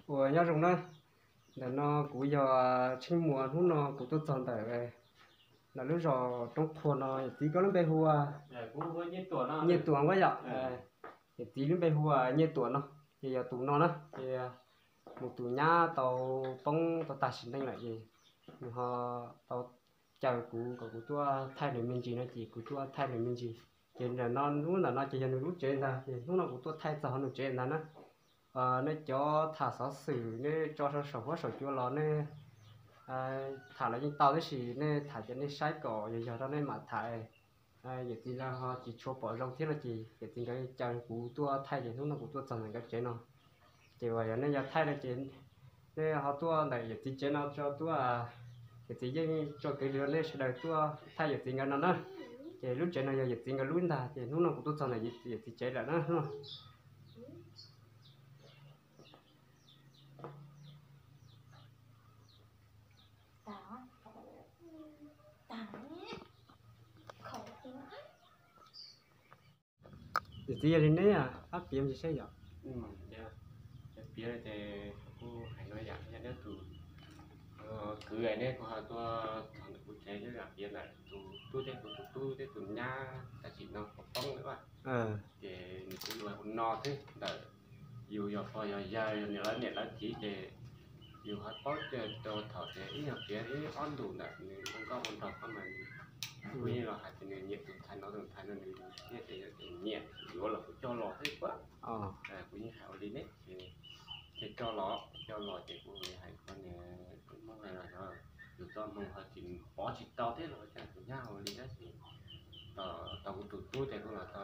Ua nyob zoo na, ntawm no kuv yog Tsheej Muas, hnub no kuv tuaj txog ntawm lawv lub zos Roob Qhua no. Yawm txiv, koj lub npe hu ua? Nyiaj Tuam Nquab yom? Yawm txiv lub npe hu ua Nyiaj Tuam no, ces yog tus no na, ces mus tus nyab tau poob tau tag sim neej lawm ces nws ho tau caw kuv kom kuv tuaj thaij nws me ntsis no ces kuv tuaj thaij nws me ntsis. Ces ntawm no, lub ntawm no ces yog nws lub tsev ntag, ces hnub no kuv tuaj thaij txog nws tsev ntag na. Nej cov tham xov xwm nej tso rau saum huab saum cua los nej tham los yeej tau, tab sis nej tham ces nej saib kom yog yog rau nej mam tham. Yawm txiv lawv ho tsis tshua pom zoo thiab no ces yawm txiv nkawd caw kuv tuaj thaij ces hnub no kuv tuaj txog ntawm nkawd tsev no. Ces uas yog nej yog thaij no ces nej ho tuaj ntawm yawm txiv tsev no tso tuaj, yawm txiv yeej tso kev li nej sawv daws tuaj thaij yawm txiv nkawd no na. Ces lub tsev no yog yawm txiv nkawd lub ntag, ces hnub no kuv tuaj txog ntawm yawm txiv tsev lawm na. Yawm txiv, yog li neb pab piav ntsis saib yom. Piav ces kuv hais no yom, yog neb tus kwv neb kuj ho tuaj txog ntawm kuv tsev, neb piav ntawm tus tub thiab kuv tus tub thiab tus nyab tam sim no poob lawm, ces nws kuj ua no xwb ntawm yus yog pog yog yawg, yog niam lawv niam lawv txiv ces yus ho paub rau thaum ces ib nyuag piav ib ob ntus ntawm nws ua nkauj ua nraug ko mas kuj yeej los hais tias nws nyiam tus ntxhais no tus ntxhais no, nws thiaj tias yog tias nyiam yuav los kuv coj los xwb. Kuv yeej hais ua li ne, ces coj los, coj los ces kuv hais ko nws, kuv muab hais los yog yus txoj hmoo ho tsis pov tsis tau thiab los cas tus nyab ua li tab sis tau kuv tus tub ces kuj los tau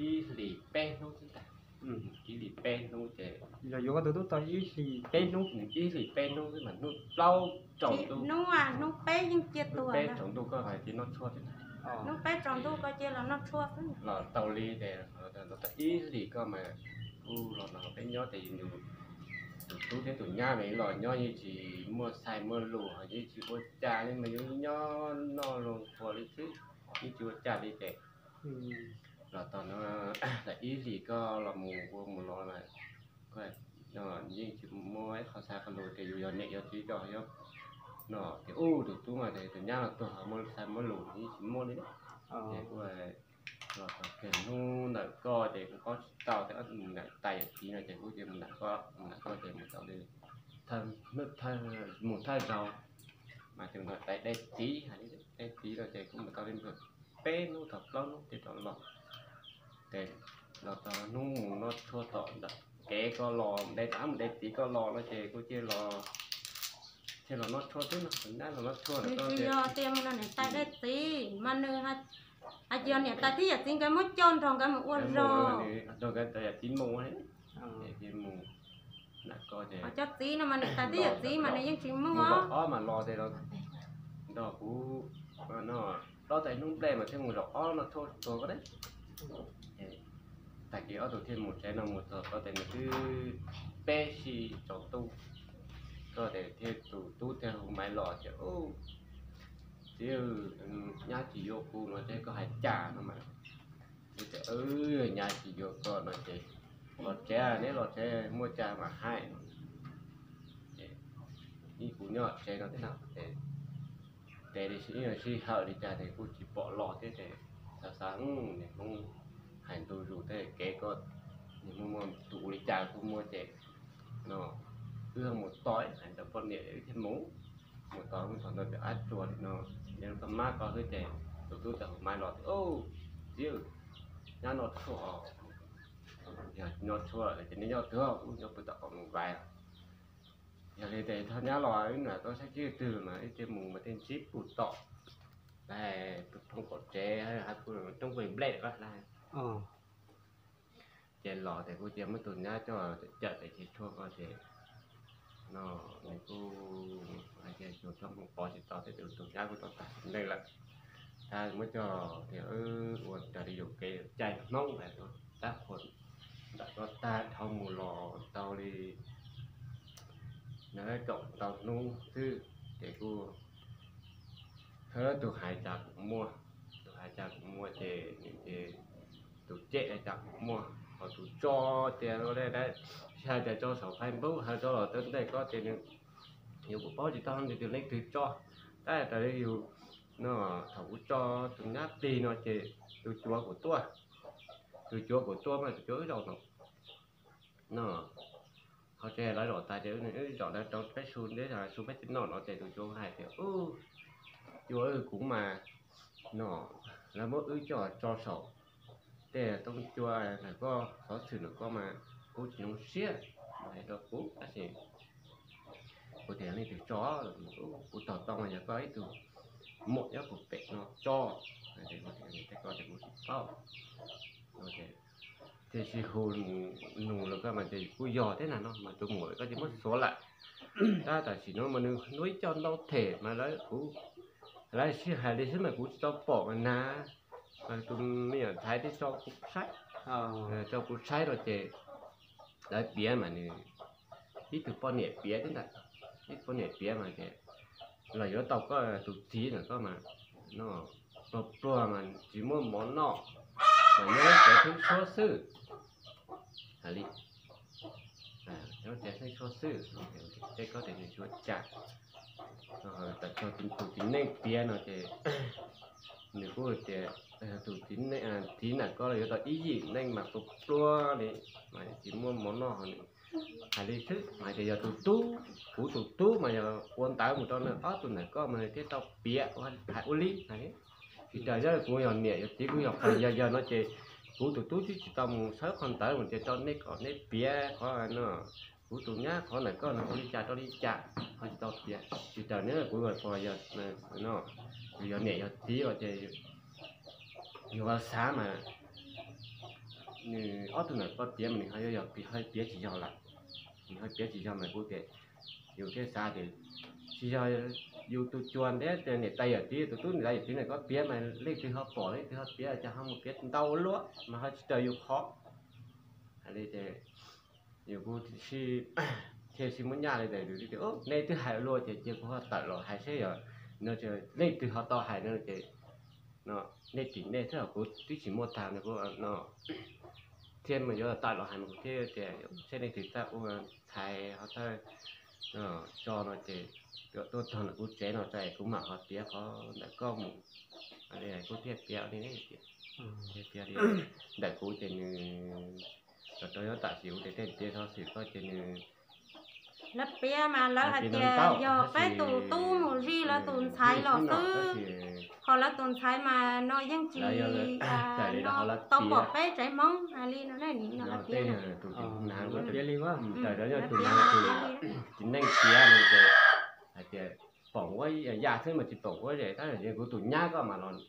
ib hlis peb hnub xwb ntag. Ib hlis peb hnub ces los yuav koj tus tub tau ib hlis peb hnub, ib hlis peb hnub xwb mas hnub plaub tsaus ntuj, hnub peb yeej cia tuag, peb tsaus ntuj koj hais cia noj tshuaj xwb. Hnub peb tsaus ntuj koj cia los noj tshuaj xwb. Los tau li ces tau ib hlis koj mas kuj los no peb nyob ces yus tus tub thiab tus nyab mas los nyob yeej tsis muaj xaiv muaj lus, yeej tsis ua cas li mas yus nyob noj los qhuas li xwb, yeej tsis ua cas li ces los tau no, ib hlis koj los mus ua mus los mas yeej tsis muaj ib qho xaiv qho lus ces yus yog niam yog txiv coj no ces ub tus tub mas tus nyab los tuag muaj xaiv muaj lus yeej tsis muaj li. Ces kuj los tau kiag hnub ntawm koj ces kuj paub tsis tau tias mus ntawm tais yawm txiv no ces kuj cia mus ntawm koj, mus ntawm koj ces mus tau li mus thawj zaug mas tus ntawm tais dai txiv, hais li dai txiv no ces kuj mus tau li peb hnub thaum plaub hnub thiaj rov los. Ces los txog hnub mus noj tshuaj tom ntawm kev koj los, de rov mus de txiv koj los no ces kuj cia los, thiaj los noj tshuaj xwb no, nab los noj tshuaj. Nws tsis yog tias mus nrog niam tais dai txiv mas nws hais tias niam tais thiab yawm txiv nkawd muab coj nrog nkawd mus ua zog, nrog nkawd tais yawm txiv mus, mus nram ko ces coj txiv no mas niam tais thiab yawm txiv mas nws yeej tsis muaj. Zaum ob mas los ces nrog kuv no, plaub tais hnub nplej mas thiaj mus zaum ob noj tshuaj tuag ko ne. Tag kis ob tug thiaj mus tsev no mus txog ko ces nws twb peb hlis tsaus ntuj, ko ces thiaj tus tub thiaj hu maiv los tias, txiv, nyab tsis yuav kuv no ces koj hais cas no mas. Kuv tias, nyab tsis yuav koj no ces los tsev, neb los tsev muaj cas mas hais no. Ces ib kuv nyob tsev no thiab na, ces ces ib nyuag sij hawm li cas ces kuj tsis pom los thiab ces xav xav, niag Hmoob hais ntu zus thiab kev ko, niag Hmoob muaj tus ua li cas kuj muaj ces no wb mus tos hais ntawd poj niam wb thiaj mus. Mus tos mus txog ntawd ces ab tsuas li no, yog koj mab koj xwb ces tus tub txawm hu maiv los tias, txiv, nyab noj tshuaj, yog noj tshuaj lawm ces nej nyob twg, wb nyob puag tom ko mus vaiv. Yog li ces thov nyab los wb mam tuaj saib seb twg mas wb thiaj mus mas thiaj ntsib puag tom, roob qaum tsev, roob nplej lawm. Ces los ces kuj cia muab tus nyab coj cawm pem tsev tshuaj ko ces no nws kuj hais tias tsis tau pov tsis tau thiab, tus nyab kuj tau tag sim neej lawm. Tab muab coj tias ua raws li yus kev cai Hmoob hais, tab qhuas ntawm ko tag dhau mus los tau li na kaum ntau hnub xwb ces kuj thawb tus hais cas kuj muaj, tus hais cas kuj muaj ces nws ces tus cem hais cas kuj muaj, ho tus tso tias dab dab Hais tias tso saum Facebook hais tso los tej ntej ko ces nws, yus kuj paub tsis tau nws tus leej twg tso. Tab raws li yus no, thaum kuv tso tus nyab plig no ces tus cuav kuj tuaj, tus cuav kuj tuaj mas tus cuav wb zaum no, no, qhov tsev lawv zaum tas ces wb zaum lawv rau peb su neb su peb tij noj no ces tus cuav hais tias, ub, cuav, kuv mas no, lawv muab wb coj tso saum tej toob cua ntawm koj xov xwm ntawm koj mas kuv tsis zoo siab, hais rau kuv tab sis kuv tias leej twg tso, kuv tos tau mas yog koj ib tug muam nyob puag pem no tso, kuv tsis paub. Tiam sis hu nug los koj mas tias kuj yog thiab na no mas tus muam koj tsis muab xuav lawm. Tab tam sim no mas nws hnub ib co ntau them mas lawv kuv, lawv sib hais li xwb mas kuv tsis tau pom mas na, mas tus me nyuam ntxhais thiaj tso kuv saib, tso kuv saib no ces lawv piav mas nws ib tug poj niam piav thiab ntag, ib tug poj niam piav mas tias los yuav tau koj tus txiv ntawm koj mas no pluag pluag mas tsis muaj mov noj, mas nyob lub tsev theeb suab xwb. Hais li, nyob lub tsev theeb suab xwb, tej koj tias nws tsuas cas, tawm txog tus txiv neej piav no ces nws kuj tias tus txiv ntawm koj los yuav tau ib yim neej mas pluag pluag li, mas tsis muaj mov noj. Hais li xwb mas tias yog tus tub, kuv tus tub mas yog ua ntawv mus rau nws ob tug ntawm koj mas nws thiaj tau piav hais ua li hais. Tsis tas yog kuv yog niam yog txiv kuv yog pog yog yawg no ces kuv tus tub twb tsis tau mus sawv qhov ntawd mus tias rau nej kom nej piav qhov no, kuv tus nyab qhov ntawm koj no ua li cas rau li cas ho tsis tau piav. Tsis tas neb kuv yog pog yog no, kuv yog niam yog txiv los ces yus ho xav mas nws ob tug ntawm koj piav mas nws ho yuav yog piav tsis yog lawm, nws ho piav tsis yog mas kuv tias, yus thiaj xav tias tsis yog yus tus cuag ntiab niam tais yawm txiv, tus tub niam tais yawm txiv ntawm koj piav mas leej twg ho pom leej twg ho piav, cas ho mus piav ntau ua luaj mas ho tsis raws yus qhov. Hais li ces yus kuj thiaj sib muab nyaj li tias, nej twb hais ua luaj ces cia kuv ho tawm los hais seb yog no leej twg ho tau hais no ces nej tim nej xwb, kuv twb tsis muaj tag no kuv no thiaj mus yuav tawm los hais mas kuv thiaj tias seb leej twg txawj ua ntxhais ho txawj tso no ces tuaj txog ntawm kuv tsev no ces kuv mam ho piav qhov ntawm koj mus. Kuv thiaj piav li tias, thiaj piav li ntawm kuv ces nws, rau nyob tam sim kuv tias tej piav xov xwm koj ces nws, lawv piav mas lawv hais tias yog peb tus tub mus zij lawv tus ntxhais los xwb, ho lawv tus ntxhais mas no yeej tsis tau pom peb tsev Hmoob hais li no, lawv piav li, lawv piav li. Tsis neej tiav no ces hais tias pom ua yam xwb mas tsis pom ua zem, tab sis kuv tus nyab koj mas los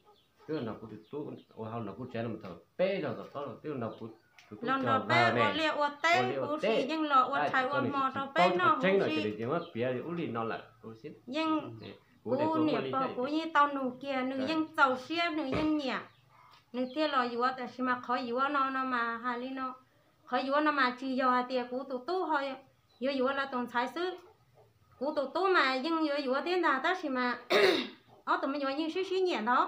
twb nrog kuv tus tub ua hauj lwm kuv tsev no mas thaum peb zaug tom qab los twb nrog kuv tus tub los nrog peb ua liaj ua teb, kuv sim yeej los ua tshais ua hmo rau peb noj huv si. Ces muab piav ub li no lawm, yeej kuv niam pog kuv yeej tau nug kiag, nws yeej txaus siab nws yeej nyiam, nws thiaj los yuav. Tab sis mas qhov yuav no no mas hais li no, qhov yuav no mas tsis yog hais tias kuv tus tub ho yuav yuav lawv tus ntxhais xwb. Kuv tus tub mas yeej yuav yuav thiab ntag, tab sis mas ob tug me nyuam yeej sib sib nyiam ntag,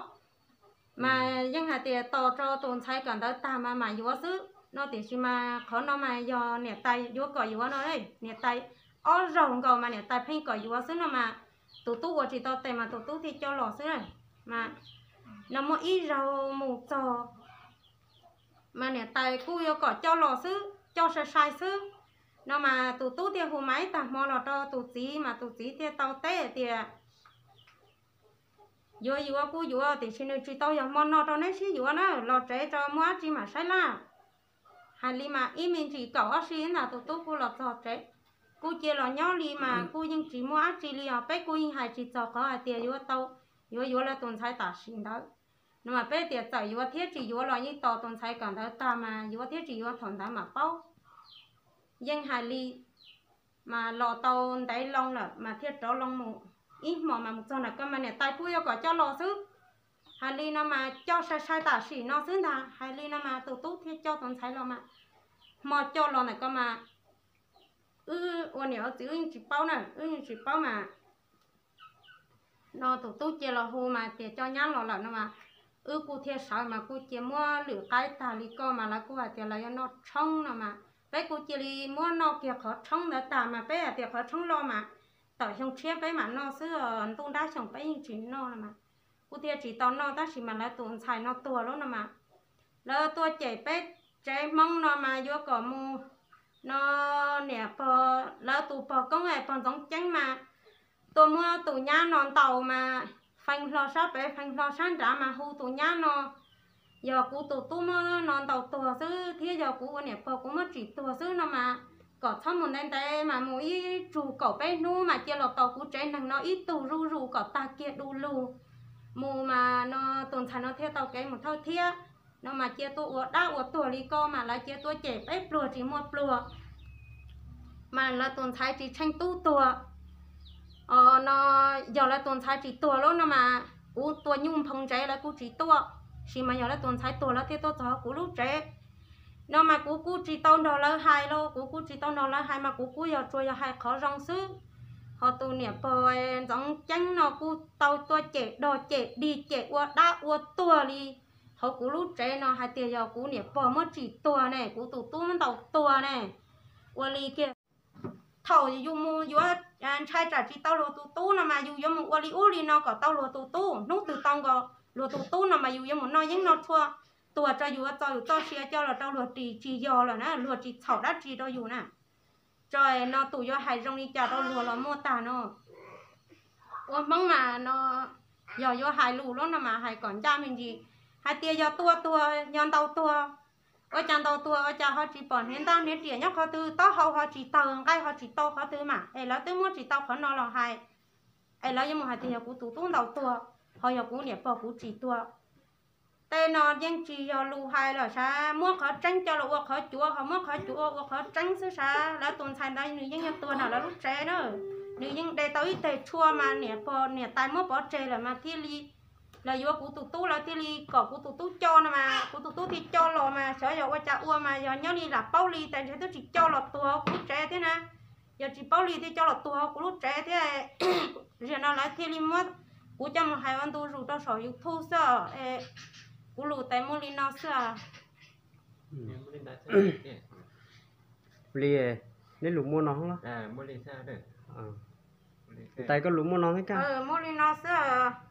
mas yeej hais tias tos rau tus ntxhais kawm ntawv tag mas mam yuav xwb no. Tiam sis mas qhov no mas yog niam tais yuav kom yuav no, niam tais ob zaug nkaus mas niam tais pheej kom yuav xwb no mas tus tub ua tsis tau tes mas tus tub thiaj coj los xwb. Mas no muaj ib zaug mus txog mas niam tais kuj yuav kom coj los xwb, coj sai sai xwb. No mas tus tub thiaj hu mas ib tag hmo los rau tus txiv mas tus txiv thiaj tau teb tias yuav yuav kuj yuav, tiam sis nws tsis tau yog hmo no rau neb sib yuav na, los tsev tso muaj dab tsi mam saib laj. Hais li mas ib me ntsis kaum ob si ntag tus tub kuj los txog tsev. Kuj cia los nyob li mas kuj yeej tsis muaj dab tsi li os, peb kuj yeej hais tsis txog qhov hais tias yuav tau, yuav yuav lawv tus ntxhais tam sim ntawd. No mas peb tias txawm yuav thiab tsis yuav los yeej tos tus ntxhais kawm ntawv tag mas yuav thiab tsis yuav thaum ntawd mam paub. Yeej hais li mas los tau ntev loo lawm mas thiaj rov loo mus. Ib hmo mas mus txog ntawm ko mas niam tais kuj yuav kom coj los xwb. Hais li no mas coj sai sai tam sim no xwb ntag. Hais li no mas tus tub thiaj coj tus ntxhais los mas hmo coj los ntawm ko mas wb ua niam ua txiv wb yeej tsis paub na, wb yeej tsis paub mas no tus tub cia los hu mas tias coj nyab los lawm no mas wb kuj thiaj sawv mas kuj cia muab lwm qaib tag li ko mas lawv kuj hais tias lawv yuav noj tshoob no mas Peb kuj cia li muab noj kiag qhov tshoob ntawd tag mas peb hais tias qhov tshoob loj mas tawm xyoo tshiab peb mam noj xwb, ntuj nrab xyoos peb yeej tsis noj no mas. Kuv thiaj tsis tau noj, tab sis mas lawv tus ntxhais no tuag lawm no mas, lawv tuaj cem peb tsev Hmoob no mas yuav kom mus no, niam pog, lawv tus pog koob es pog Ntxoov Ceeb mas tuaj muab tus nyab no ntaus mas feej hlo sab pem feej hlo sab nrad mas hu tus nyab no yog kuv tus tub muab no ntaus tuag xwb thiab yog kuv ua niam pog kuv muab tsim tuag xwb no mas, kom txhob mus ntev ntev mas mus ib tsug kaum peb hnub mas cia los tos kuv tsev neeg no ib tug zuj zus kom tag kiag du lug mus mas no tus ntxhais no thiaj tau kev mus thawj thiab. No mas cia tuaj ua dab ua tuag li ko mas lawv cia tuaj cem peb pluag tsis muaj pluag, mas lawv tus ntxhais tsis tsheej tub tuag. No yog lawv tus ntxhais tsis tuag lawm no mas kuv tua nyuj nphoo ntsev lawv kuj tsis tuaj, sis mas yog lawv tus ntxhais tuag lawv thiaj tuaj txog kuv lub tsev. No mas kuv kuj tsis tau nrog lawv hais los kuv kuj tsis tau nrog lawv hais mas kuv kuj yog tsuas yog hais qhov zoo xwb. Ho tus niam pog Ntxoov Ceeb no kuj tau tuaj cem dog cem dig cem ua dab ua tuag li hauv kuv lub tsev no hais tias yog kuv niam pog muab tsim tuag ne, kuv tus tub muab ntaus tuag ne. Ua li kiag, thaum yus mus yuav ntshai tsam tsis tau luag tus tub no mas yus yuav mus ua li ub li no kom tau luag tus tub. Hnub twg tau nkaus luag tus tub no mas yus yuav mus noj yeeb noj tshuaj, tuag tso yus ua txo yus txoj sia coj los rau luag ris tsis yog lawm na, luag tsis txhaum dab tsi rau yus na. Tso no tus yuav hais zoo li cas rau luag los muaj tag no. Ua Hmoob mas no yog yuav hais lus lub no mas hais kom ncaj me ntsis, hais tias yog tua tuag yog ntaus tuag, ua cas ntaus tuag ua cas ho tsis pom hniav ntaj hniav riam nyob qhov twg, taub hau ho tsis tawg nqaij ho tsis tau qhov twg mas es lawv twb muab tsis tau qhov no los hais, es lawv yuav mus hais tias yog kuv tus tub ntaus tuag, ho yog kuv niam pog kuv tsim tuag. Tej no yeej tsis yog lus hais lawm sav, muab qhov tseeb coj los ua qhov cuav ho muab qhov cuav ua qhov tseeb xwb sav. Lawv tus ntxhais ntawd nws yeej yuav tuag ntawm lawv lub tsev na, nws yeej de tau ib teg tshuaj mas niam pog niam tais muab pov tseg lawm mas thiaj li lawv yuav kuv tus tub lawv thiaj li kom kuv tus tub coj no mas kuv tus tub thiaj coj los mas xyov yog ua cas ua mas yog nyob li lam paub li tas ntshe twb tsis coj los tuag hauv kuv lub tsev thiab na. Yog tsis paub li thiaj coj los tuag hauv kuv lub tsev thiab. Ziag no lawv thiaj li muab kuv coj mus hais ua ntu zus rau saum YouTube xwb. Kuv lus tas muaj li no xwb. Li, neb lus muaj no los? Tais koj lus muaj no thiab. Muaj li no xwb.